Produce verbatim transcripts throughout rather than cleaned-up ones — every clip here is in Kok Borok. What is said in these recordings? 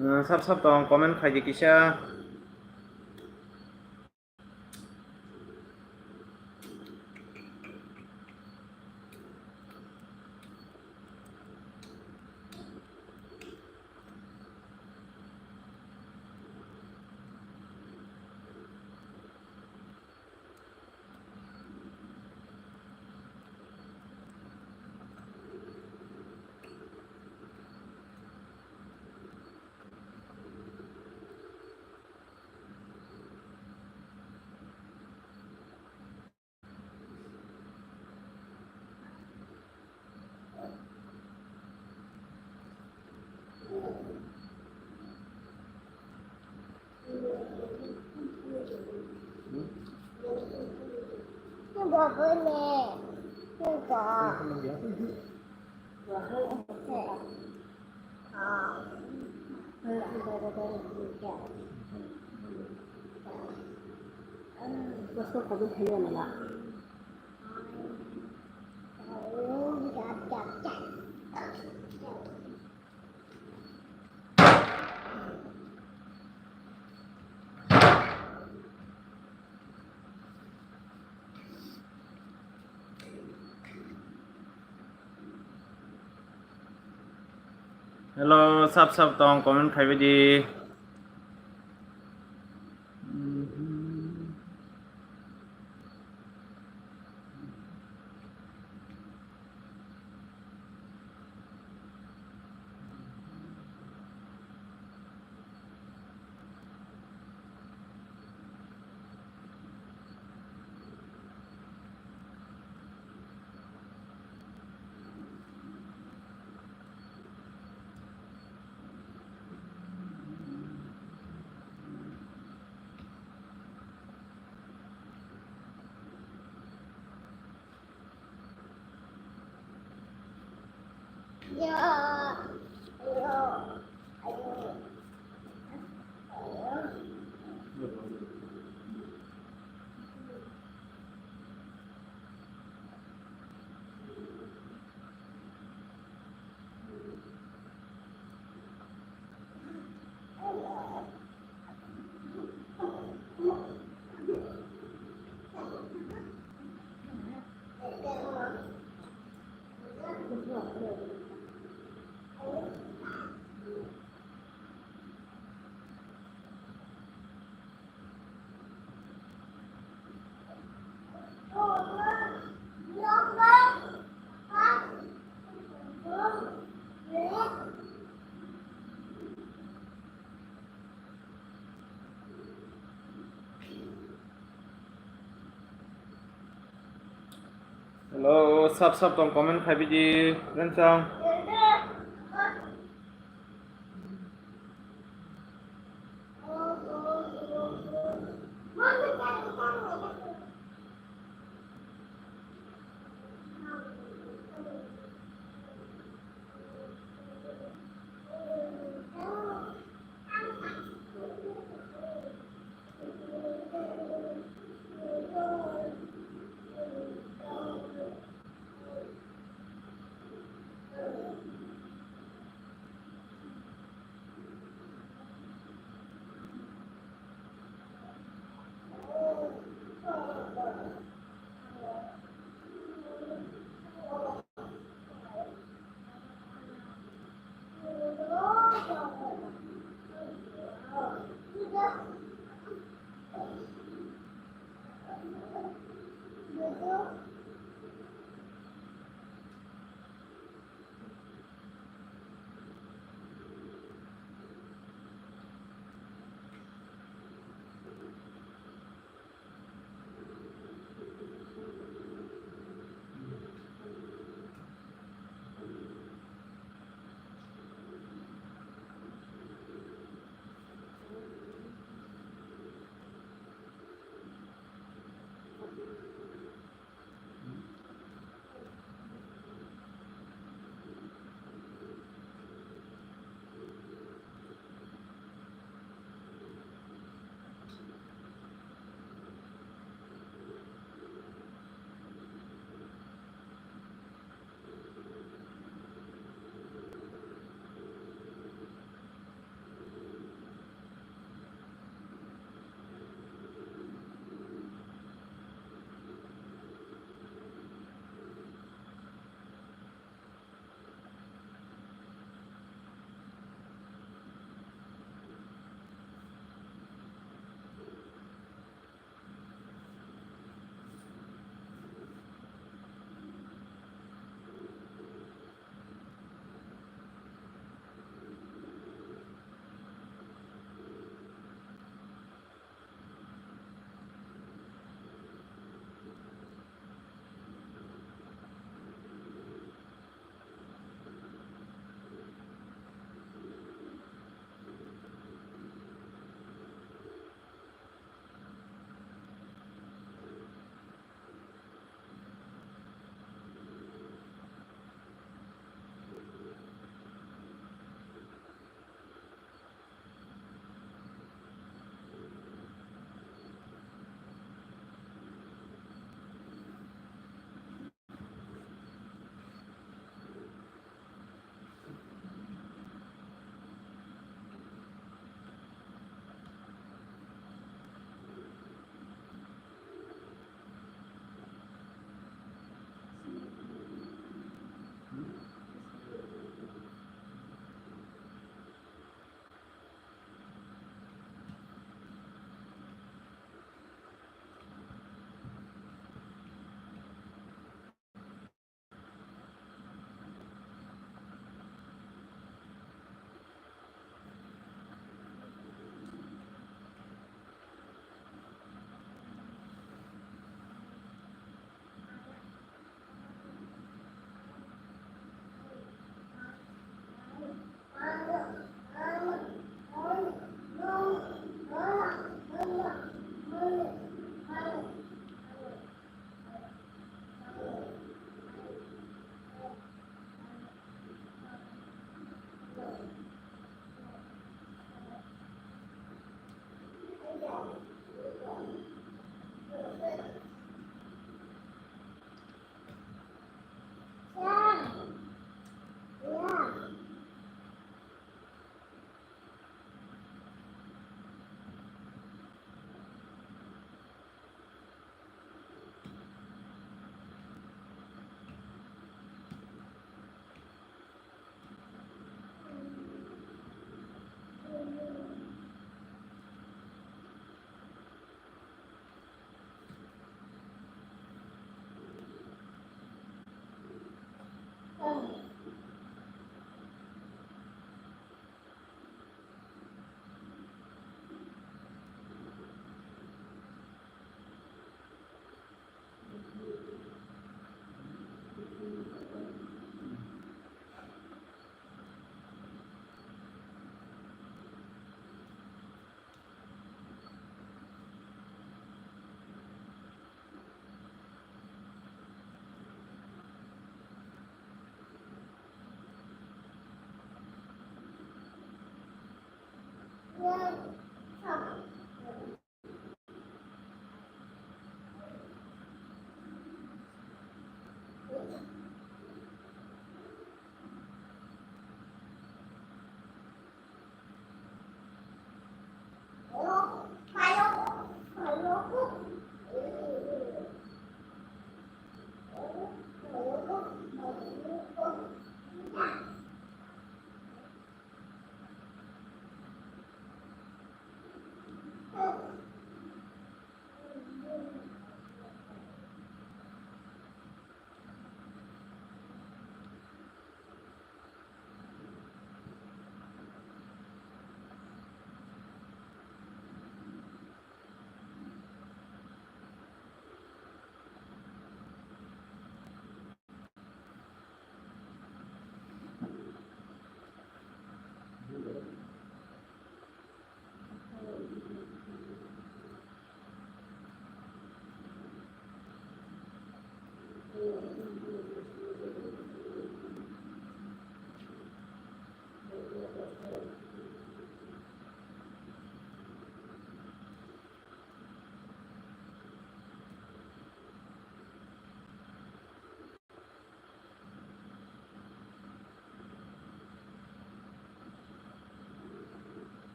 Sap sap tong, comment khai di kisa. Hello, sap sap tong, comment khai bai di. Hello, sap sap tong, comment khai bai di, Rensong.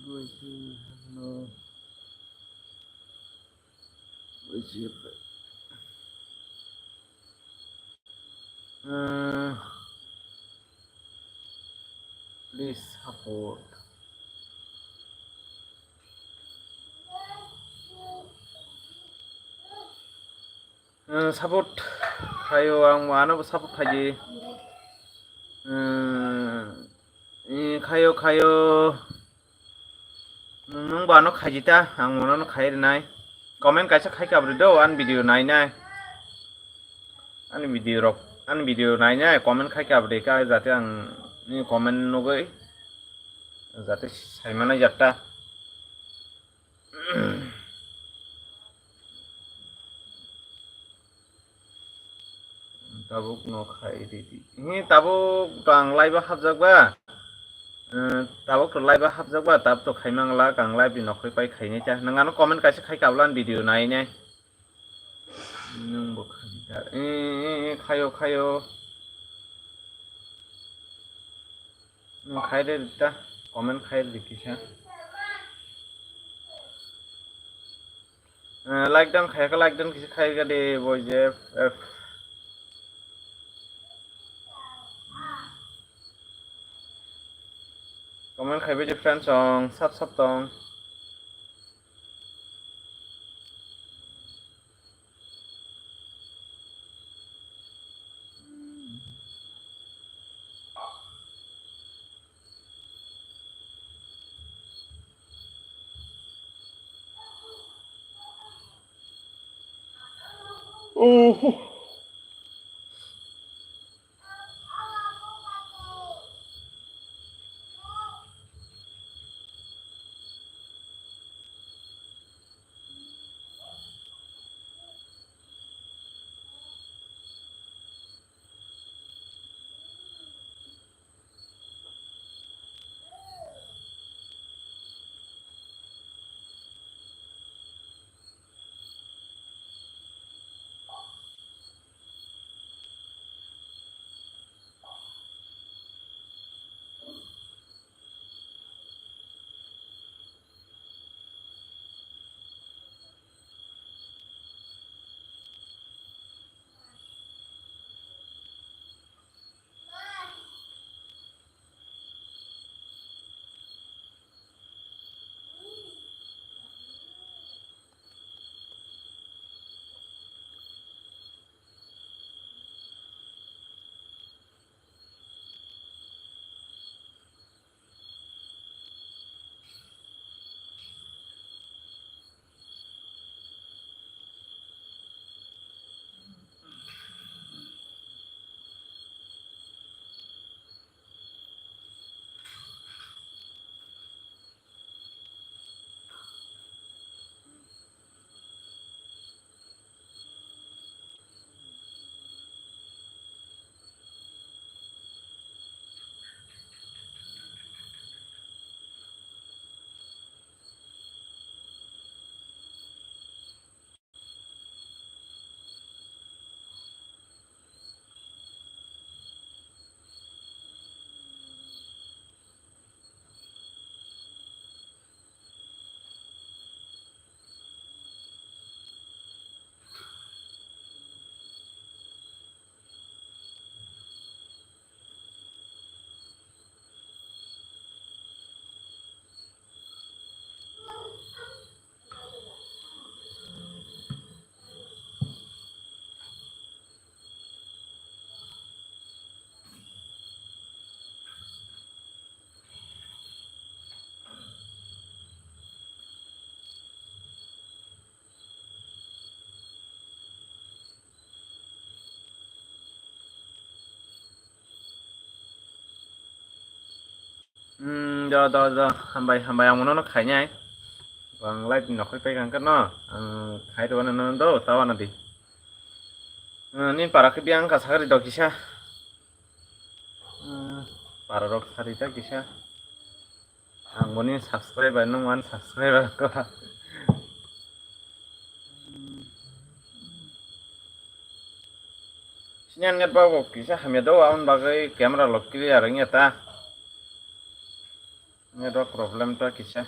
Hello. Wait, wait. Uh, please support. Uh, support khayo, ang ano support khaji. Uh, eh, khayo, khayo. Nwng bo ano khaijita, ang mono no khai rwnai. Comment kaisa khai kabri do, ani video nainai. Ani video rok, ani video nainai, comment khai kabri ka, jate ang ni comment nugui, jate saimana jatta. Tabuk no khai ridi. Hi, tabuk to ang live o hapjak ba. Eh, tabuk to live o hapjak ba, tab to khai mangla, ang live ni nokhoi pai khainai ta. Nwng ano comment kaisa khai kablan video nainai. Nwng bo khai ta. Eh, eh, eh, khayo, khayo. Nwng khai de ta, comment khai de kisa. Eh, like dan khayaka, like dan kisa khai ga de boy je. Eh. Comment khai de friends song, sap sap tong. Hmm, do, do, do. Hambai, hambai, ang mono no khainai. Ang live ni nokhoi pai kang no. Ang khai do no, no, do, tawa na di. Hmm, ni para khe biang ka sagri do kisa. Hmm, para rok sari ta kisa. Ang boni subscriber, nung unsubscriber ko. Sini ang net bago kisa hamya do, ang bagwi camera lock clear wngya ta. Network problem ta kisa.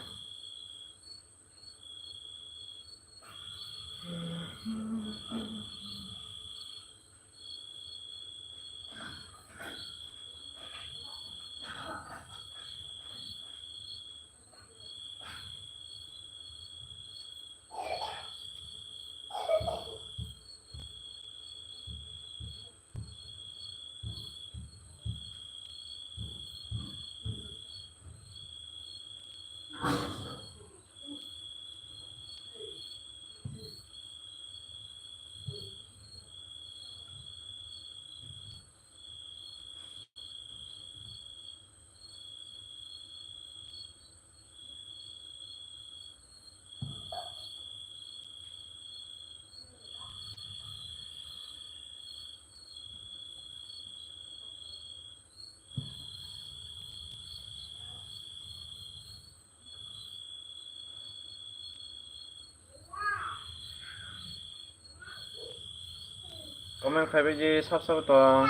Comment khai bai di, sab sabo tong.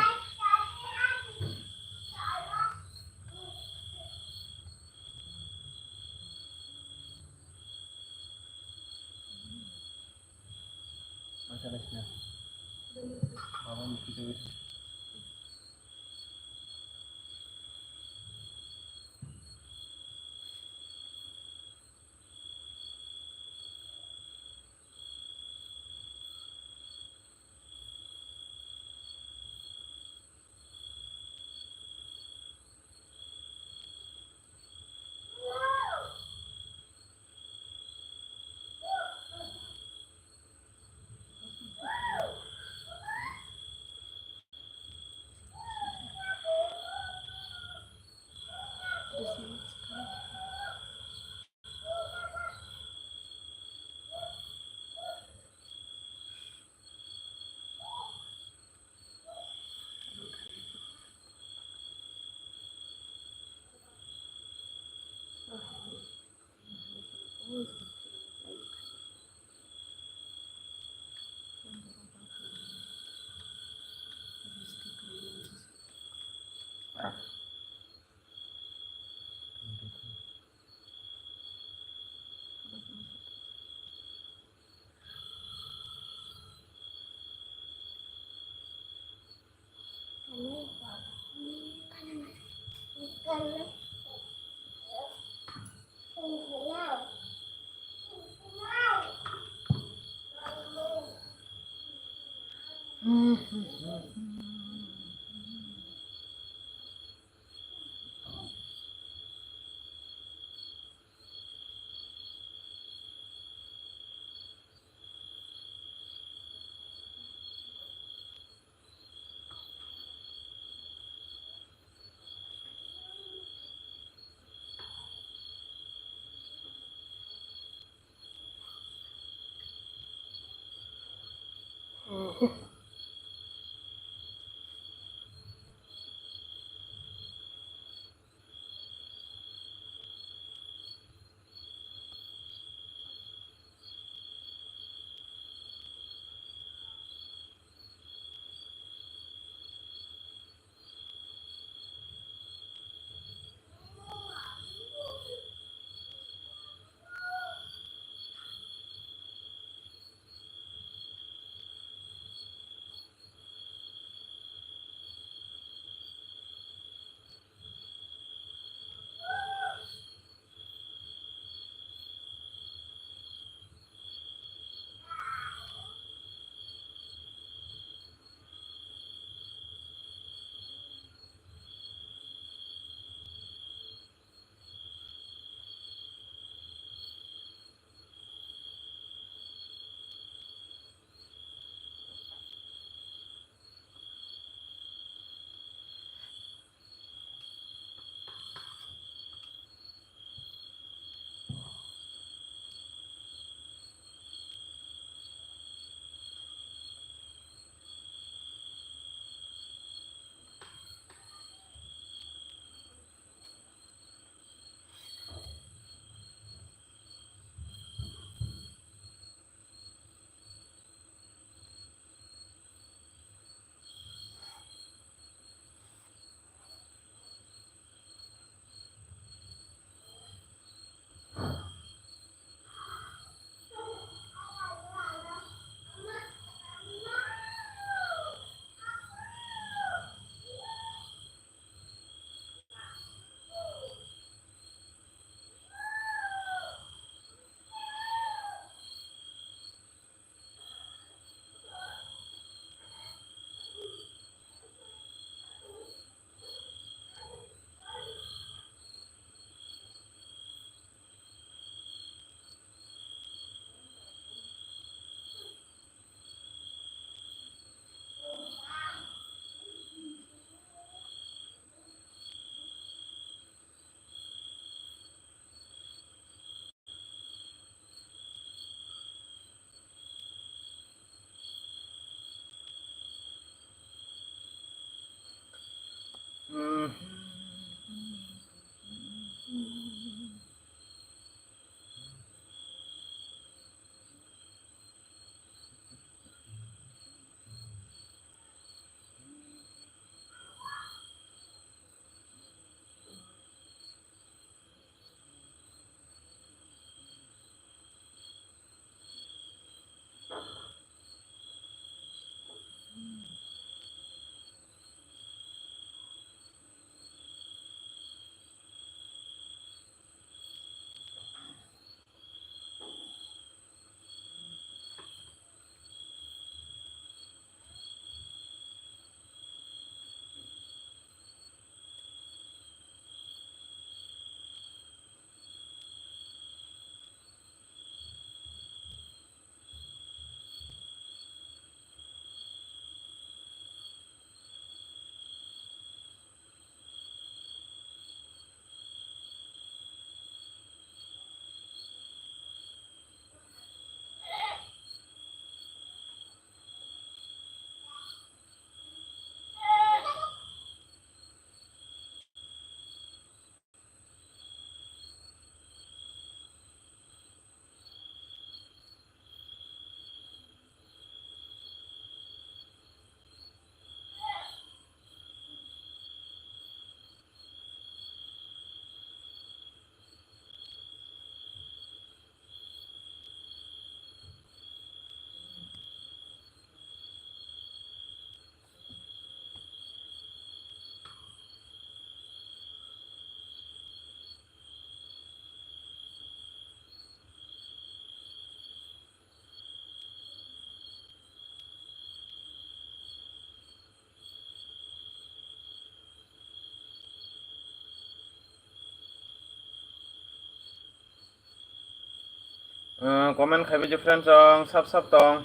Ah, comment khaibai je friends, ang sap sap tong.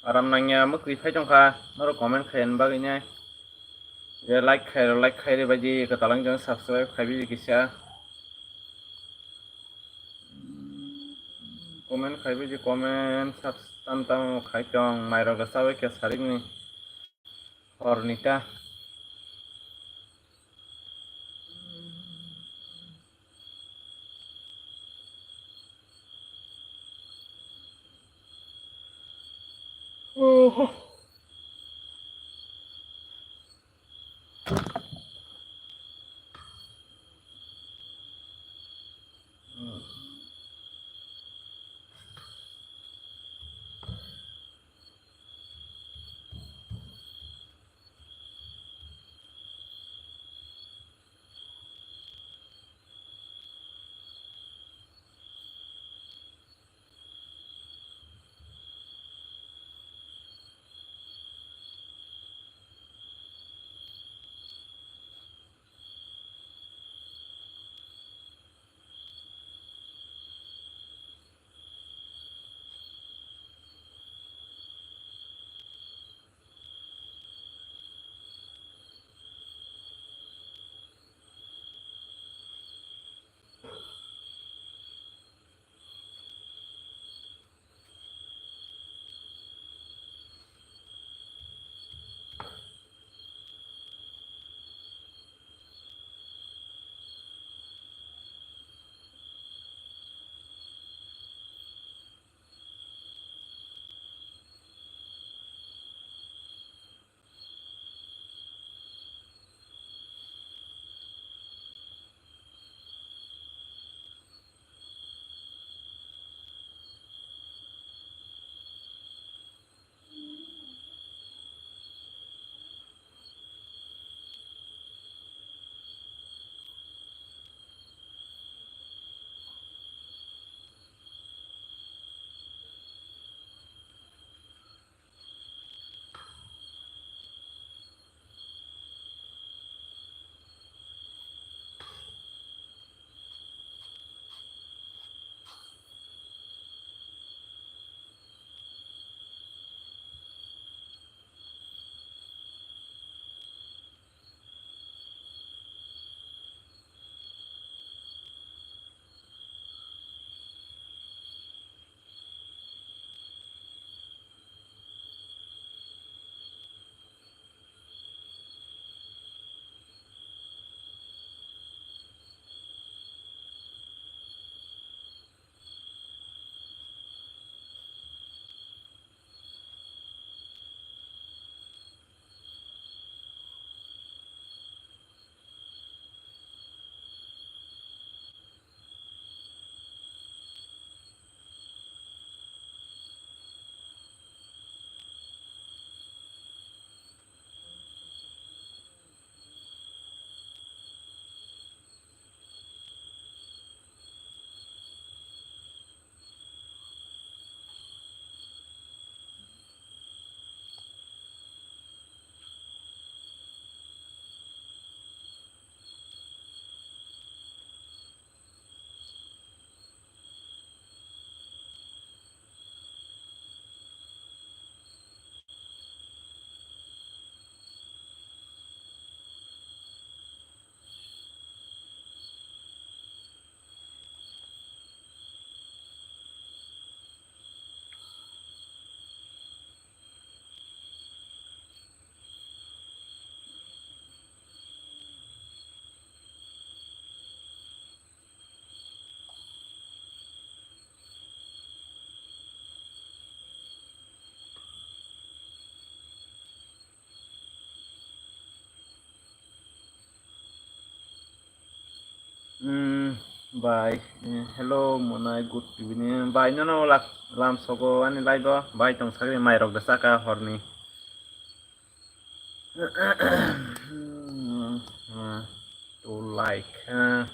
Aram nangya, mukri phai tongkha. Noro comment khayan bagwi nai. Je like khai, like khai re baji, ka talang jang subscribe khaibai je kisa. Comment khaibai je comment, sap tam tam khai tong. Mairok da sabai kya sarik ni. Horni ta. Hmm, bai, eh, hello, monai, good evening. Bai, nono lak-, lam sogo ani live o. Bai, tong sagri mai rok da saka horni. Hmm, hmm, to like, eh,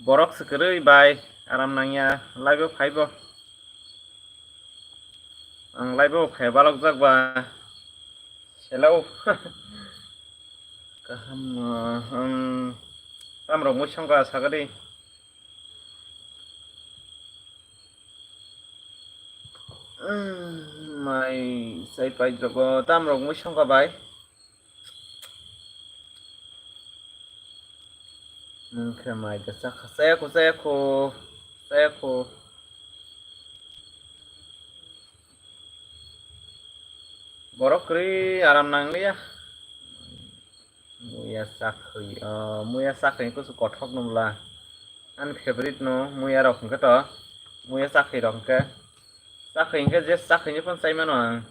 borok se kwrwi bai, aram nangya, live o phaibo. Ang live o phai balokjak ba. Hello. Kaham, uh, um, tamrok mui songka sakadi. Um, mai sai pai jogo tamrok mui songka bai. Nung khe mai da chakha, chayakho, chayakho, chayakho. Borok kwrwi aram nangliya. Muya chakhwi, oh, muya chakhwi kusu kothok no bwla. Ani favorite no muya rok hwnkhe to, muya chakhwi rok hwnkhe. Chakhwi hwnkhe je chakhwi ni phano chai mano ang.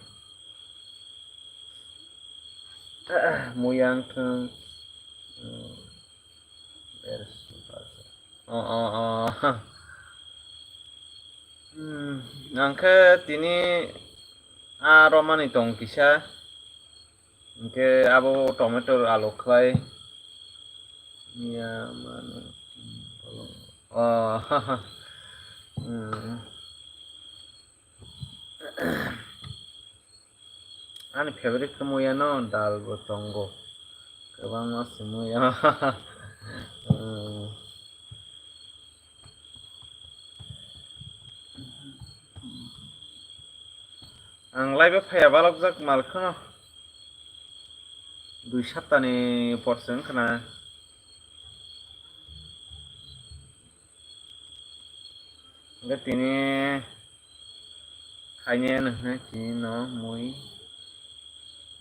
Muya wngthwng. Hmm. Oh, oh, oh. Hmm, ang khe tini a romani tong kisa. Hwnkhe abo tomato alu khlai. Ya, mano. Oh. Hmm. Ani favorite khe muya no dal bo tongo. Kwbangma se muya. Hmm. Ang live o phaiya balokjak mal kheno. Dui saptani por se wngkha na. Hwnkhe tini khainai ano hwnwi tini no mui,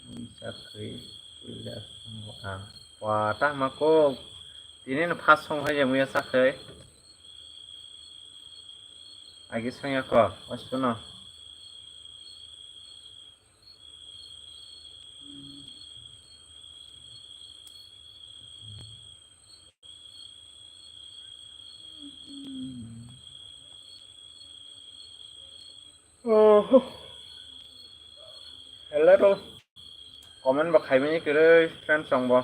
mui chakhwi puila songo ang. Wa, tamo kok. Tini no first song hai je muya chakhwi. Agi songya ko, waspo no. Oh. Hello. Comment bo khaimani kwrwi friends rok bo.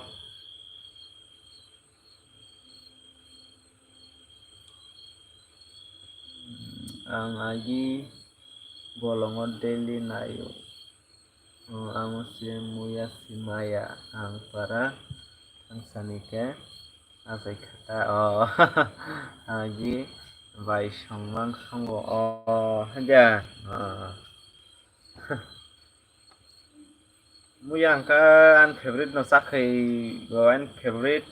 Ang agi bolongo daily naio. Oh, amo se muya si maya ang para ang sani ke asai khata. Oh, agi bai songmang songo. Oh, haja. Oh. Muya ang kha ani favorite no chakhwi go ani favorite.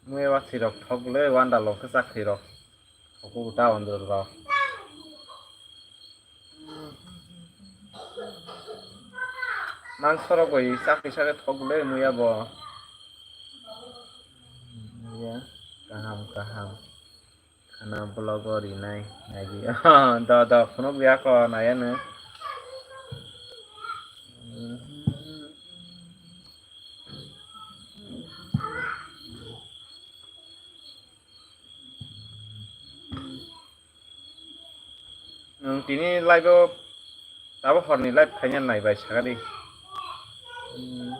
Muya wathwi rok thok le wanda lo khe chakhwi rok thok ta wanda rok. Mangso rok bai chakhwi sakhe thok le muya bo. Muya kaham kaham. Khana vlog o rinai nagi. Do, do, phunuk ya ko naya no. Nwng tini live o tabo horni live khaina nai bai sakadi. Hmm.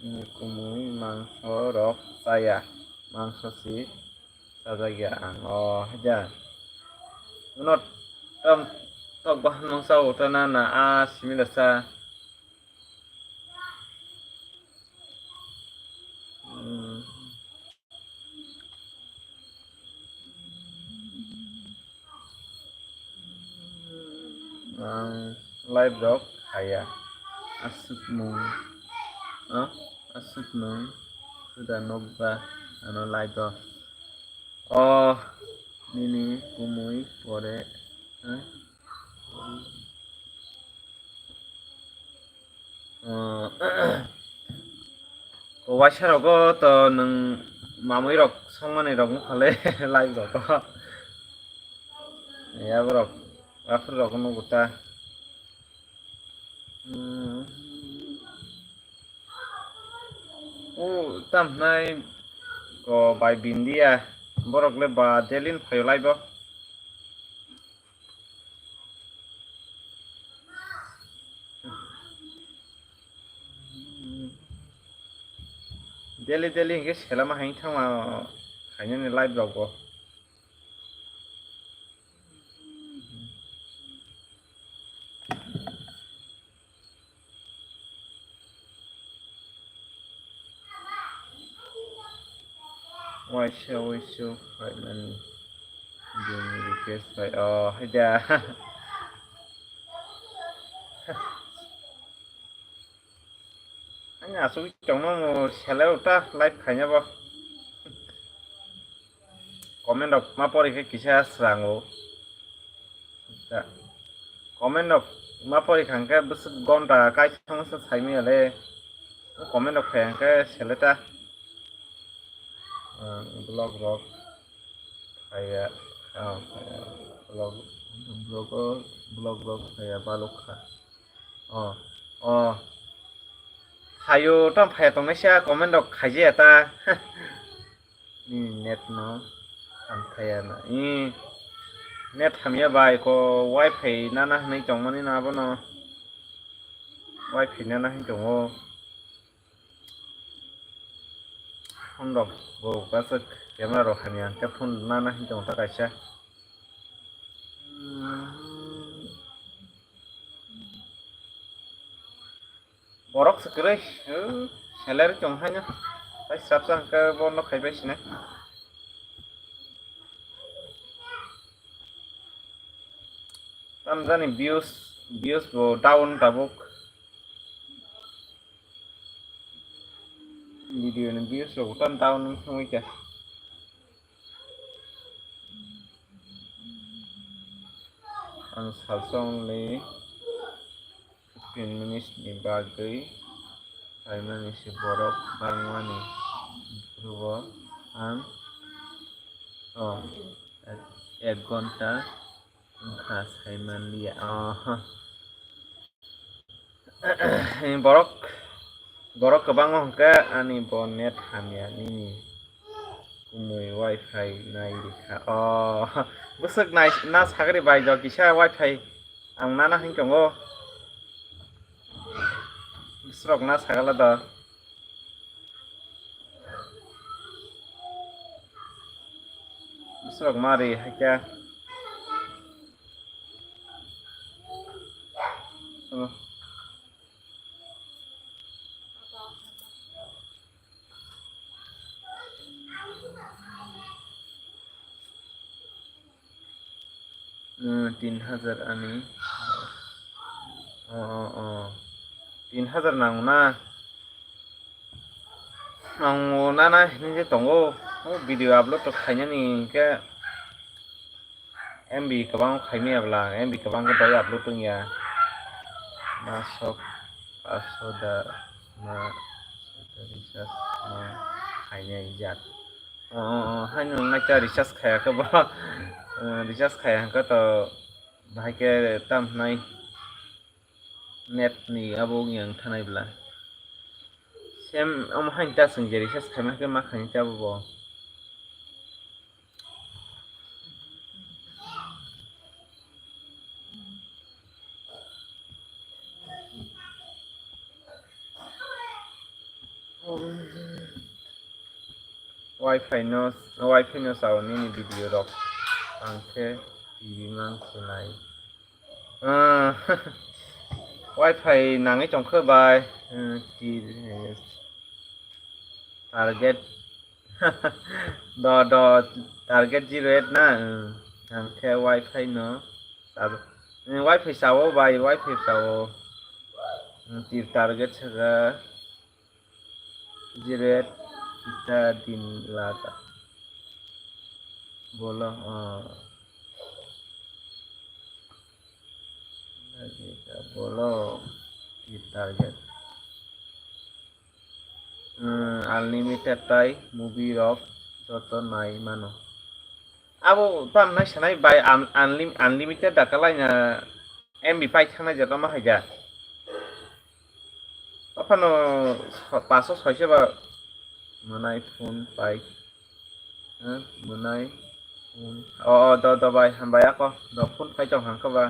Ni kumui mangso rok chaya, mangso si chajakya ang. O haja. Uno tam tok bahan mangsa utana na a simila sa. Hmm. Ang live rok haya. Aswkmung. Ah, aswkmung. Suda nokba ano live o. O nini kumui pore. Ah. Waisa rogo to nwng mamui rok songmani rok wngkha le live rogo. Yaborok aphuru rok nugo ta. Hmm. O tam hwnai ko bai Bindia, borok le ba delin phaio live o. Daily daily hingke selama hain thangma khainani live rok bo. Waisa waisa khaimani bini request bai, oh, haida. Ani asugwi tongma mo selai uta live khaina bo. Comment rok ma pori khe kisa srango. Da. Comment rok ma pori kha hwnkhe bwswk gonta kaisa thangsa saimaya le. Comment rok phai hwnkhe seleta. Ah, vlog rok phaiya, ah, phaiya. Vlog, vlog, vlog rok phaiya balok kha. Oh, oh. Phaio, tamo phaiya tongnaisa comment rok khaijaya ta. Nini net no hamthaiya na. Ih, net hamya bai ko wifi nana hwnwi tongmani na abono. Wifi nana hwnwi tongo. Phone rok bo kwchwk camera rok hamya hwnkhe phone nana hwnwi tongo ta kaisa. Borok se kwrwi, uh, salary tong haino. Tai sabsa hwnkhe bono khaibai sinai. Tamjani views, views bo down tabuk. Video ni views rok tam down wngwi kha. Ang salsa only fifteen minutes ni bagwi khaimani se borok bangmani bwrwi ang, oh, ek, ek ghonta wngkha saimanliya, oh. Borok, borok kwbangma hwnkhe ani bo net hamya nini kumui wifi nai rikha. Oh, bwswk nai, na sagri bai do kisa wifi ang nana hwn tongo. Bwswk na sagala do. Bwswk mari haikhe. Oh. Hmm, tin hajar ani. Oh, oh, oh. Tin hajar nango na? Ang nana hinwi tongo. O video upload to khainani hwnkhe M B kwbang khaimaya bwla, M B kwbang khe bai upload wngya. Masok paso da ma recharge ma khainai jak. Oh, oh, oh, haino wngnaikha recharge khaya khe bo. Eh, recharge khaya hwnkhe to bahai khe tam hwnai net ni abo wngya wng thanai bwla. Sem omo haino ta chwng je recharge khaima khe ma khainai ta abo bo. Wifi no, wifi no sao nini video rok. Ang khe T V mang khwnai. Ah, wifi nangwi tongkhe bai. Hmm, T V, target. Do, do, target zero eight na, hmm, ang khe wifi no. Sabo, hmm, wifi sao bai, wifi sao. Hmm, tir target saka. Jiret kita din lata. Bolo, ah. Lagi ka bolo di target. Hmm, unlimited tai movie rok joto nai mano. Abo tam nai sanai bai un-, unlim-, unlimited da kalai na M B pai thangna jora ma hai ja. Aphano paso soise ba Mwnai phone pai. Ha? Mwnai phone. O, o, do, do bai, hambai ako. Do phone pai tong hangkha ba.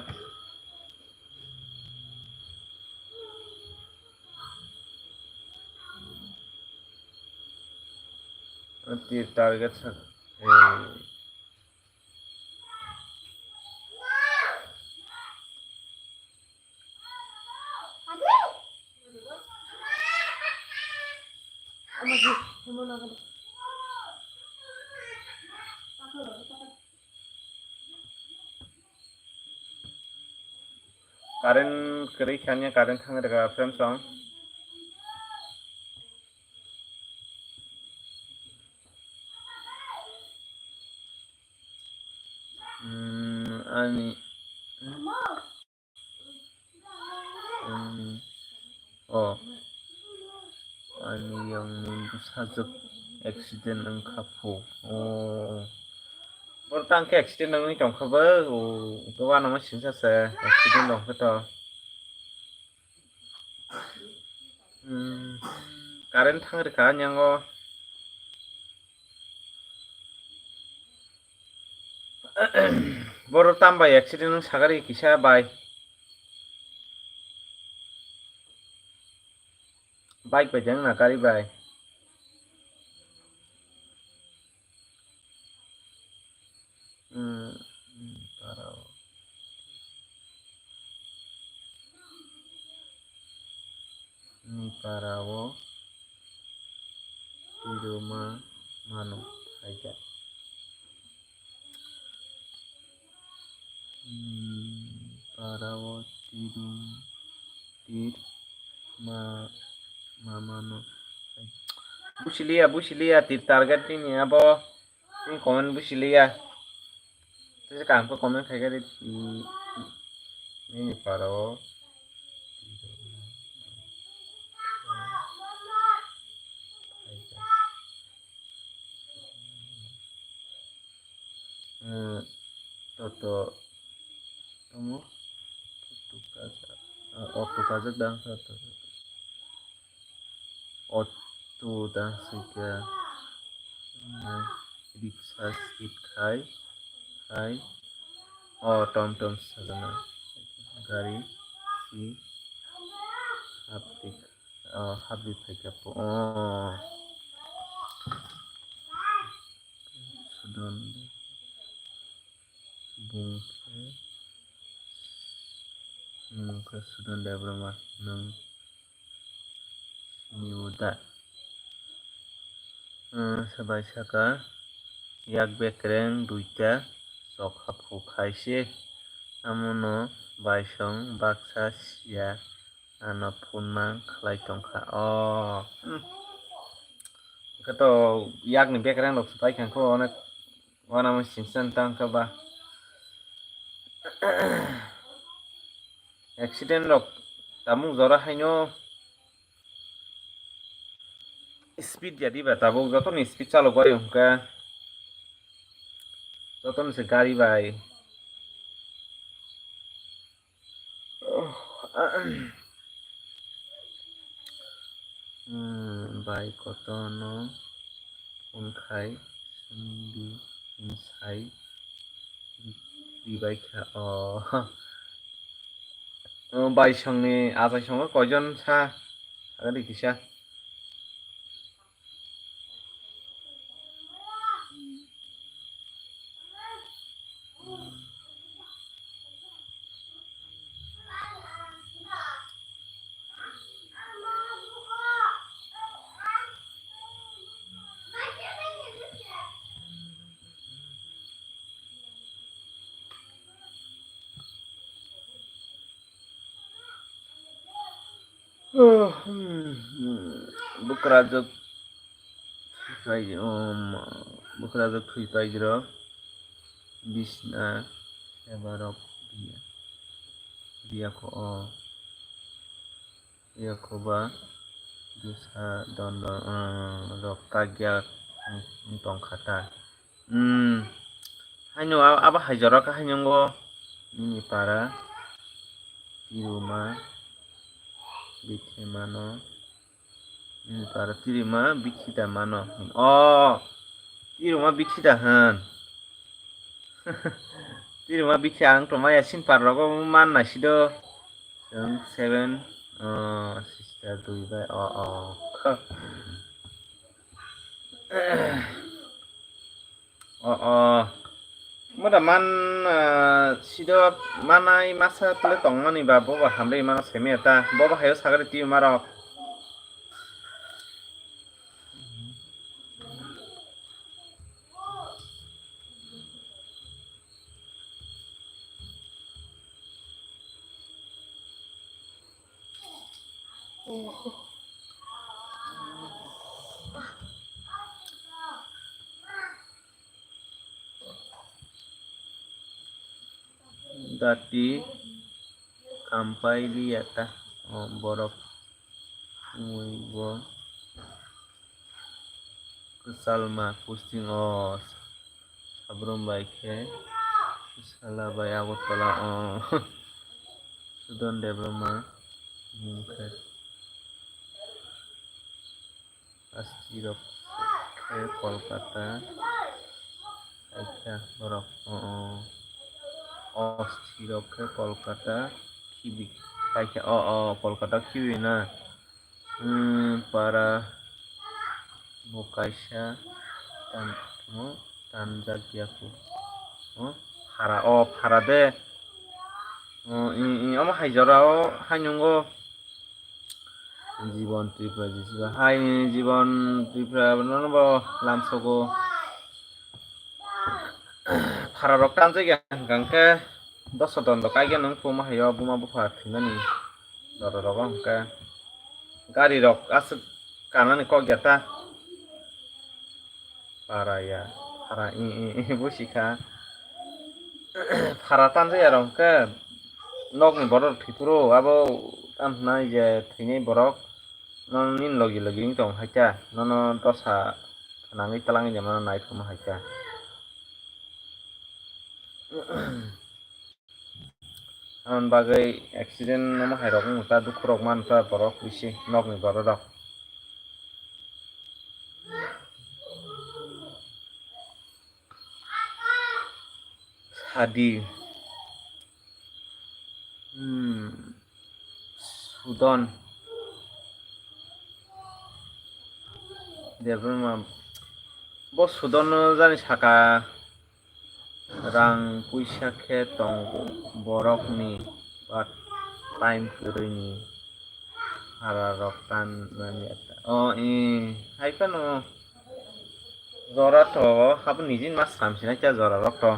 Tir target sa. Eh. Current kwrwi khanya, current thang rwkha, friends, song. Hmm, ani, ani, oh, ani yongni bwsajwk accident wngkha phu. Oh, boro tang khe accident wngwi tongkha bo, oh, to uanama singsa se accident wngkha to. Hmm, current thang rwkha nyango. Boro tam bai accident wng sagari kisa bai. Bike bai jeng na gari bai. Hmm, para o. Ni para o tiruma mano phaikha. Hmm, para o tirum tir ma mamano. Busi liya, busi liya, tir target ni abo. Ni comment busi liya. Tei kaham khe comment khai khe di, mm, nini para o. Eh, toto, tamo, tukajak, ah, oh, tukajak dang, toto. Auto dang sika, mm, riksa sit khai, khai, oh, tom tom sajana, gari, si, hapdik, oh, hapdik phaikha po, oh. Sudon, bung khe, bung khe Sudon Debbarma, nwng. Niuda. Hmm, sabai saka, yak bekreng duita, chokha phu khaise, amono baisong baksa siya, ano phunmang khlai tongkha. Oh, hmm. Hwnkhe to yakni bekreng rok se paikha kho, onek uanama singsa tang kha ba. Accident rok tamung jora haino speed ya diba tabuk, joto ni speed chalok bai hwnkhe joto ni se gari bai. Hmm, bai kotono phone khai swngdi, sai ribai kha. Oh. Oh, bai songni, achai songo koijon sa? Agadi kisa. Bukrajwk thwipai, um, bukrajwk thwipai jiro bisna ebarok biya, biya kho o. Yakhuba dosa don don, ah, rok kagya wng tongkha ta. Hmm. Haino a-, abo hai jora khe haino wngkha nini para, tiruma, bithimano, Para tirima bikhi da mano. O, tirima bikhi da hwn. Tirima bikhi ang to maya sin par rogo man na sido. Seven, o, sister dui bai, o, o. O, o. Moda man, ah, sido manai masa tole tongmani ba bobo hamri mano semi eta. Bobo hayo sagari tiyo marok. Dati kampai liya ta, o, borok wngwi bo kwchalma posting o sabrum bai khe sala bai Agartala o Sudon Debbarma wngkhe. Astirok khe Kolkata khaikha borok, o, o, astirok khe Kolkata khibi khaikha, o, o, Kolkata khibi na, hmm, para bo kaisa tan-, tamo tanjak ya kho, o, phara, o, phara de, o, i, i, omo hai jora o hai nungo. Jibon Tripura jisiba hai Jibon Tripura nono bo lamsogo. Phara rok tanjak ya hwnkha hwnkhe doso dondo kaiga nung puma hayo buma bupha thwimani doro rogo hwnkhe gari rok aswk kanani kok ya ta. Para ya, para i, i, i, busi kha. Para tanjak ya rok khe nokni borok thwi phuru abo tamo hwnai je thwinai borok nono nini logi logi wng tong hai khe nono dosa nangwi twlangwi je mano nai phuru hai khe. Aboni bagwi accident omo hai rok wng ta dukhu rok man ta borok bisi nokni borok rok. Sadi. Hmm. Sudon. Debbarma. Bo Sudon no jani saka. Rang puisa khe tongo borokni, but time kwrwini para rok tan mani ata. O, i, hai phano jora to, habo nijin ma samsinai khe jora rok to.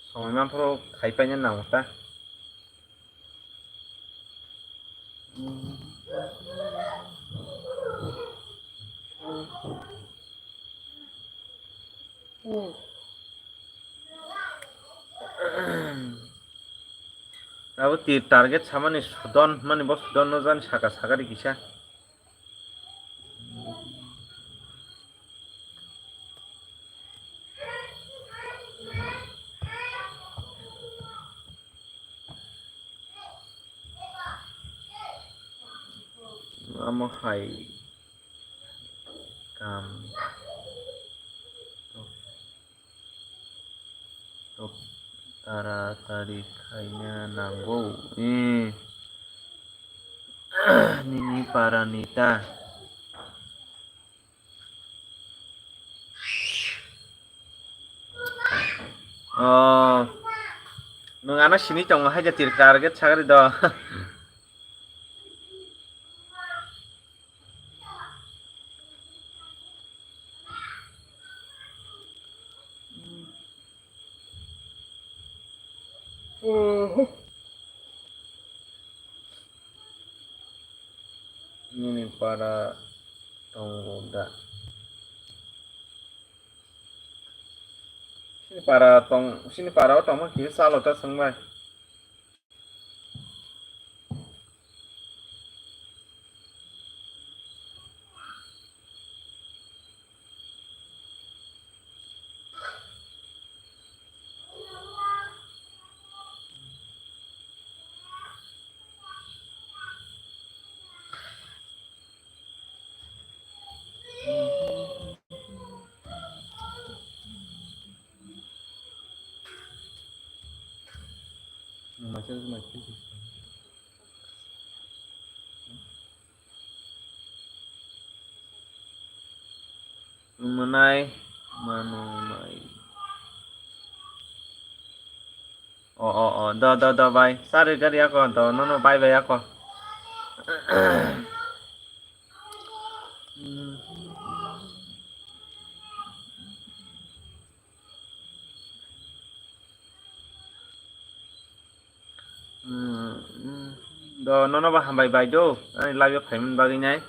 Somoi manphuru khai paina nango ta. Abo tir target samani Sudon mani bo Sudon no jani saka sakari kisa. Amo hai kam tok taratari khaina nango. Eh. Nini para nita. Oh, nwng ano sini tongo hai je tir target sagari do. Nini para tongo da? Sini para tong, sini para o tongma kiri salo ta sengbai. Mwnai, manunai. O, o, o, do, do, do, bai. Sari gari ako, do, no, no, bai, bai ako. Do, nono bo hambai bai do, ani live o phaimani bagwi nai.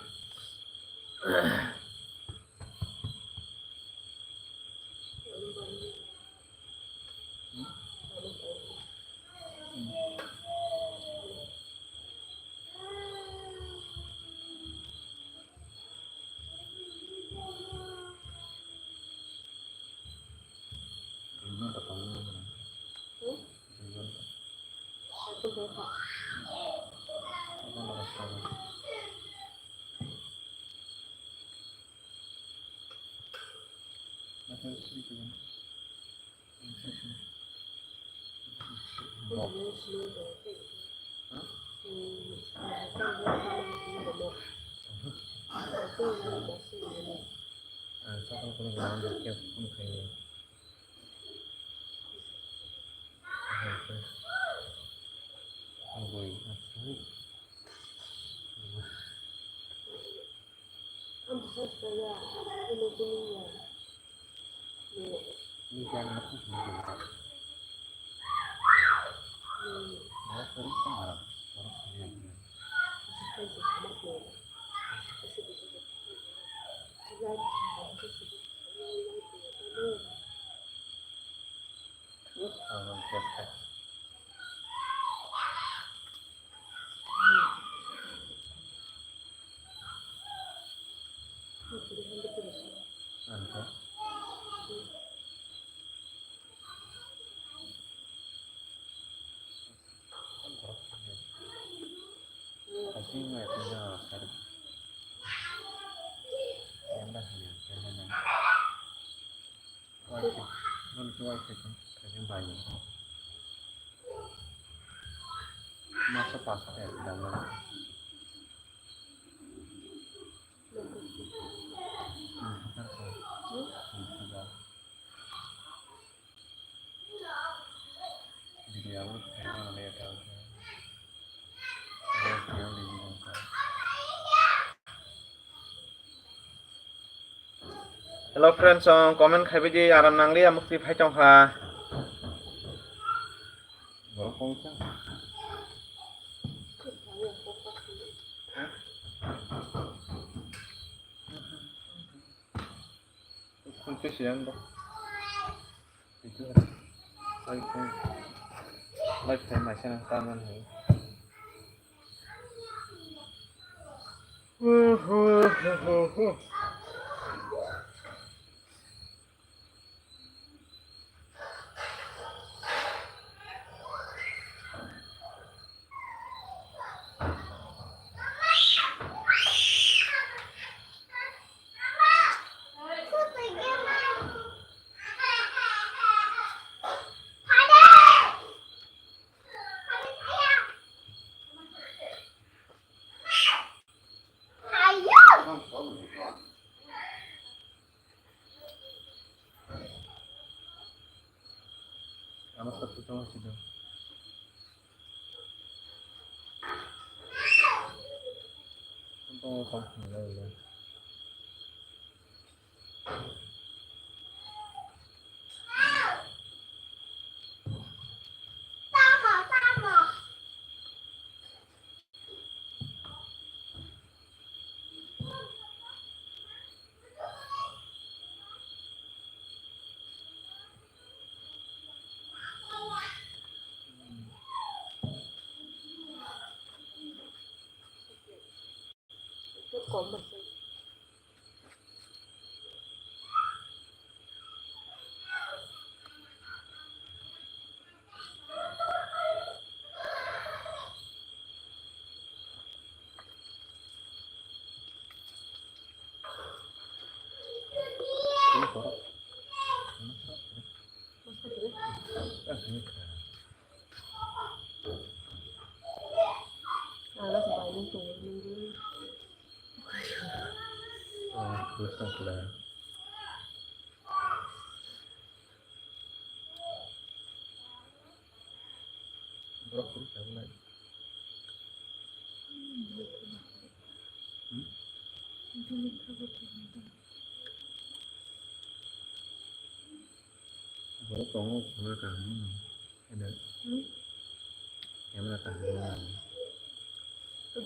Masa pas kayak dalam. Hello friends, um, comment khaibai di, aram nangli, amuk twi phai tong kha. Borok kong cha. Phone khe siyan bo. Itu. Ai phone. Live time mai sana ta man hai. Ano sa tutong sida. Tutong sa sida. Tokla. Borok kuru tabulai. Hmm? Borok tongo, camera kaham no. Ada. Hmm? Camera kaham no.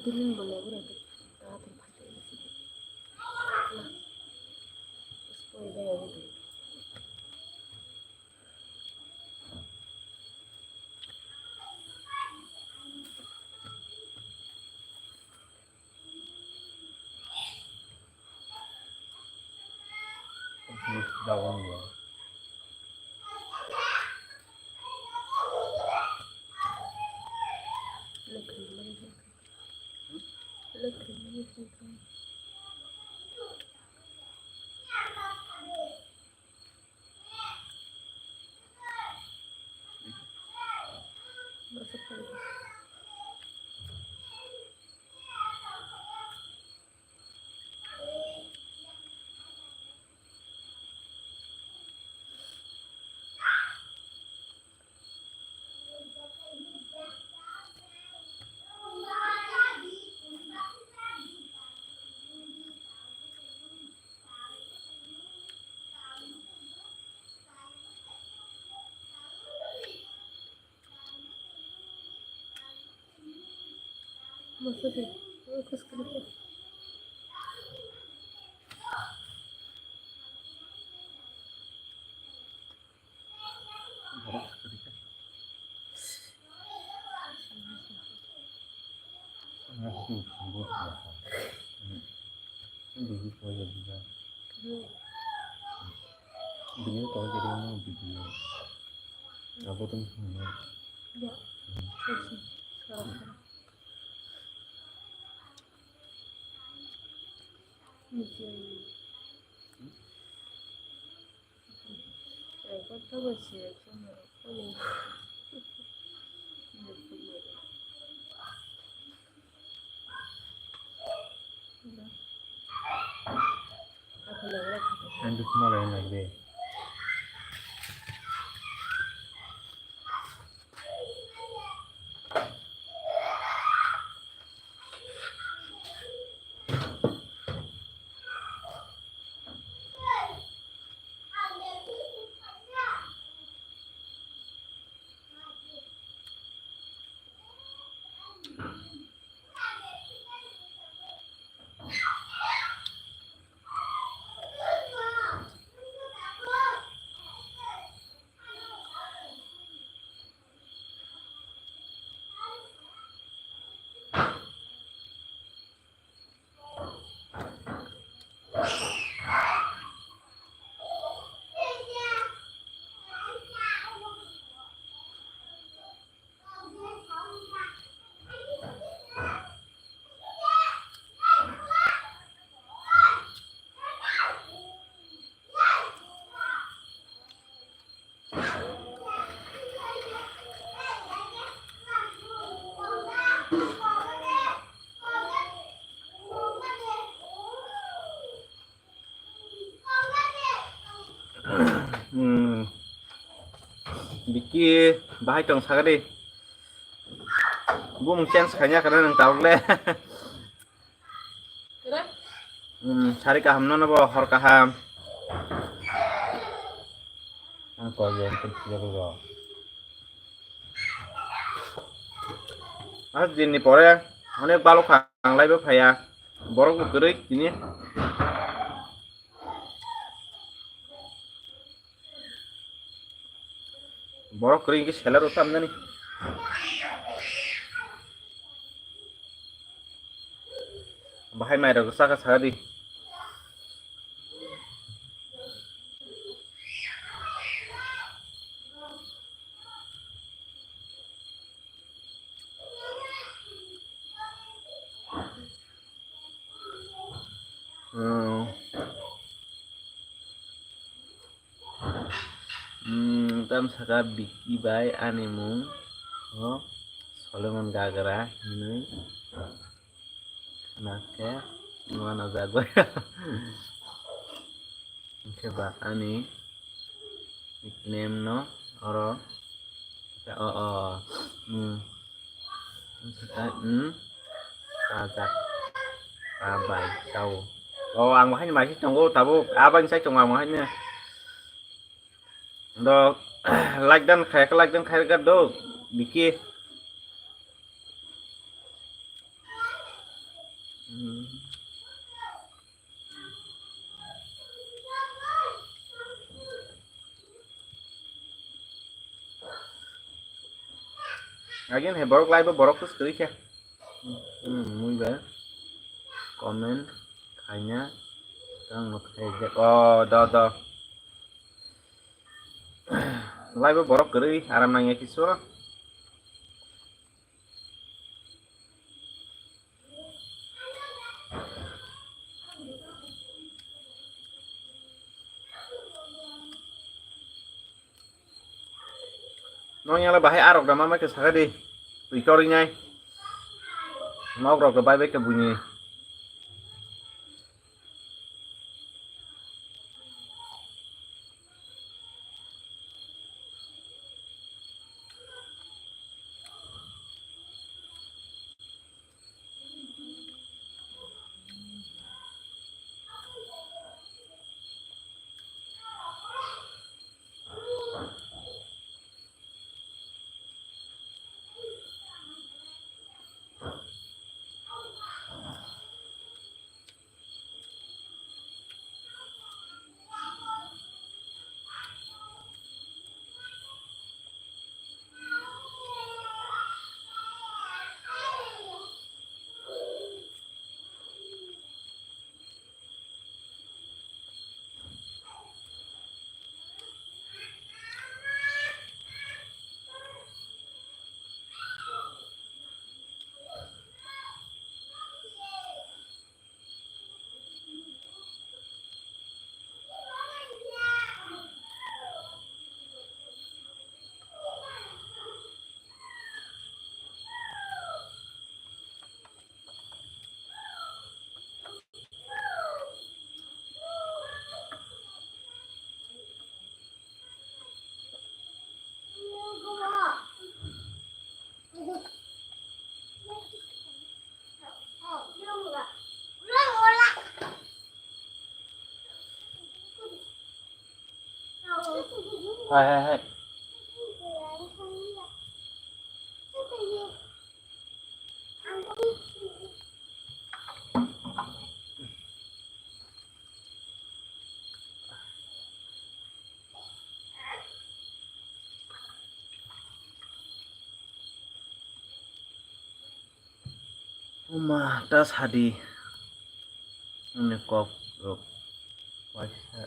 Bilin boleh berarti. Tahan pakai di sini. Nah. Terus kau udah ya gitu. Video call jadi mau video. Apa tuh? Ya. Ang duk malai nai de. Hmm. Biki, bahai tong sagadi. Bumung change khaina kana nang tabuk le. Hmm, sari kaham no no bo hor kaham. Ang koi yang koi yang lo. Ah, dini pore onek balok kha, ang laibo phaiya. Borok bo kwrwi tini. Borok kwrwi hwnkhe seller o tamnani. Bahai mairok saka saka di. Hmm. Hmm, tam saka Biki bai ani mung o Solomon Gagra hinwi. Nake, nua na jagoi. Hwnkhe ba ani nickname no oro o, o, hmm. Hwnkhe ta, hmm, sajak, abai, tao. O, ang bo haino mai se tongo, tabuk, abai sai tongo, ang bo haino. Do, like dan khai, like dan khai ga do, Biki. Hmm. Again, he borok live o borok kwswk kwrwi khe. Hmm, mui bai comment khaina tang no khai jak. Oh, do, do. Live o borok kwrwi aram nangya kisu. Nong yala bahai arok da mamai ke sakadi. Twi kori nai. Nok rok da bai bai ke buni. Hai, hai, hai. Oma ta sadi. Ani kok rok waisa,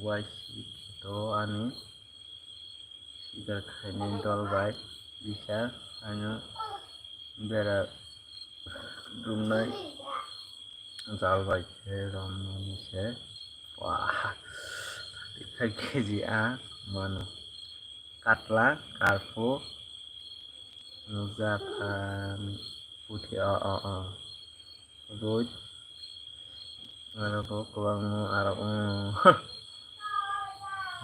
waisi to ani. Sikar khainai dol bai bisa ano bera dumnai jal bai khe romnani se. Wah, thirty five K G a mano. Katla, karphu, nukjak, ah, puthi, o, o, o. Roi. Aro bo kwbangma aro, um,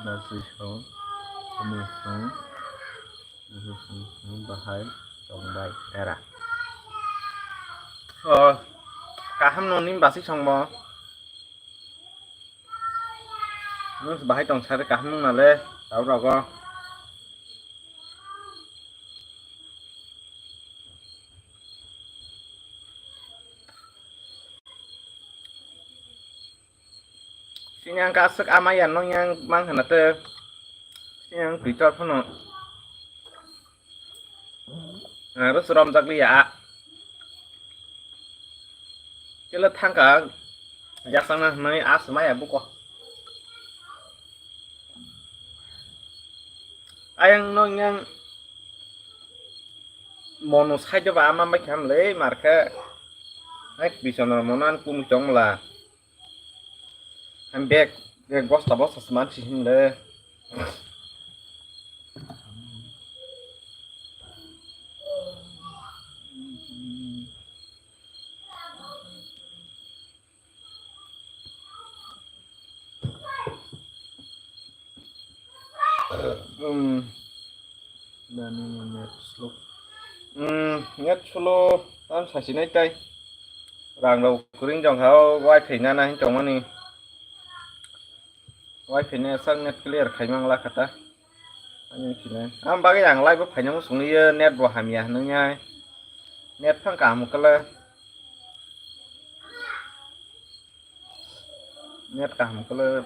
nasui song, khamui song, nasui song, song bahai tongbai era. O, kaham no nini basi songmo. Nung bahai tong sari kaham nung nale, tau rogo. Sini ang kasuk ama ya nong yang mang hana te. Sini ang Twitter phano. Ang ro suram jak liya. Kela thangka. Jaksang na hnoi as maya buko. Ayang nong yang mono side ba ama mai kham le marke. Hai bisana monan kum chong la. Ang bag, bag bosta bosta seman sihim le. Hmm. Nani mo net slow. Hmm, net slow tam sasinai tai. Rang rok kwrwng jong ha o wifi nana hin tongmani. Wifi ne sak net clear khai mang la kha ta. Ani kine. Am bagwi ang live o phaina muchung ye net bo hamya hinwi ai. Net phang kaham kala. Net kaham kala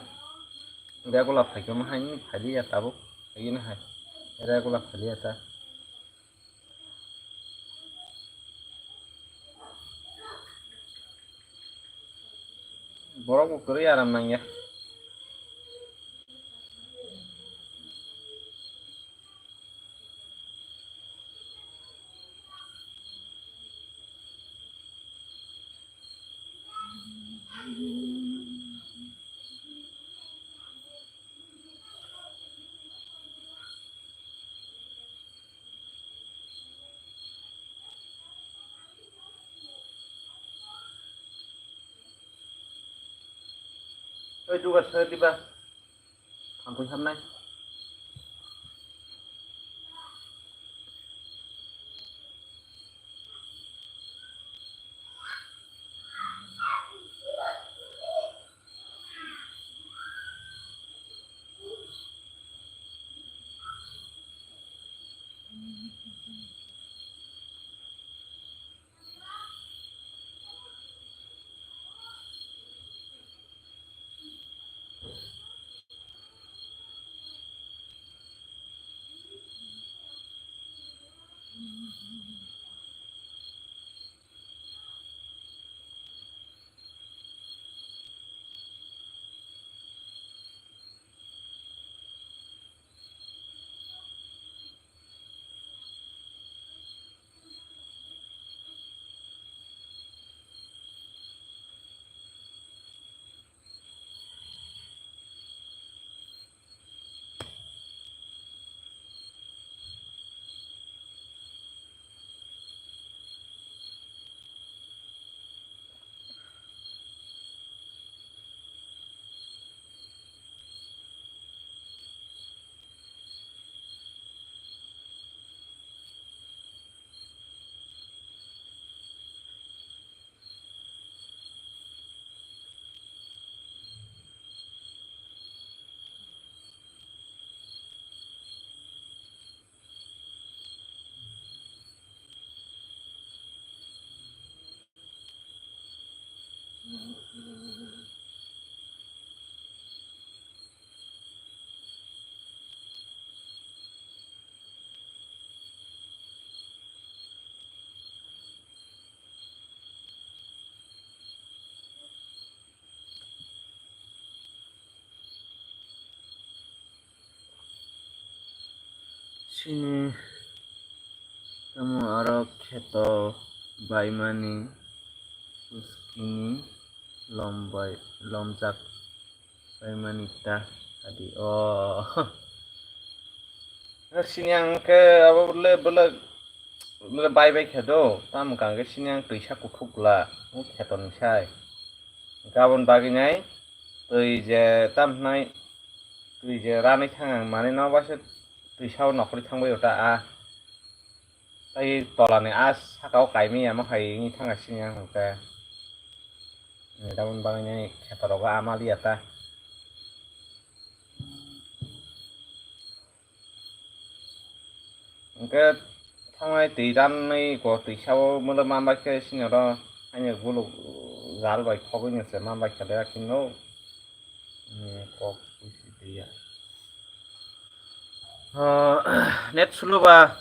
regular phaikhe mo hai phai liya tabuk. Phai ni hai. Regular phai liya ta. Borok bo kwrwi aram nangya. Oi, dugar sa diba. Thampui hamnai. Chini tamo aro kheto baimani, uskini lombai, lomjak baimani ta adi o. Sini ang khe abo le belek le bai bai khe do, tamo kang khe sini ang twisa kuthuk la, o kheto ni sai. Gabon bagwi nai twi je tam hnai, twi je ranwi thang ang manwi no baisa twisa o nokhorwi thang bai o ta a. Tai tola ni a saka o kaimi ya ma hai wngwi thang a sini ang hwn khe. Gabon bagwi nai kheto rogo ama liya ta. Hwnkhe thangnai twi ranwi ko twisa o molo manbai khe sini oro ani guluk jal bai khogwi no se manbai khe le akhino, hmm, kok busi twi ya. Ah, net slow ba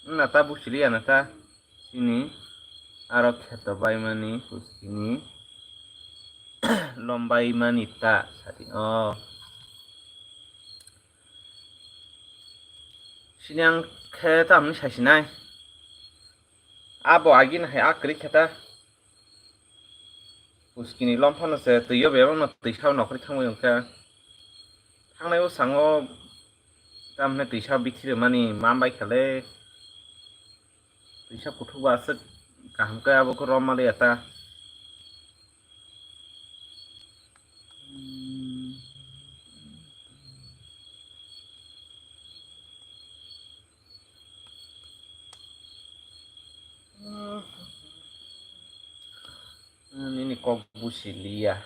wngna ta busi liya na ta sini aro kheto baimani kuskini lombai mani ta sadi o. Sini ang khe tamni saisinai. Abo agini hai a kwrwi khe ta. Uskini lom phano se twi o bebak no twisa o nokhorwi thangwi hwnkhe. Thangnai o sango tamni twisa bithi rwmani manbai kha le. Twisa kuthuk ba aswk kaham khe abo khe rom maliya ta. Nini kok busi liya.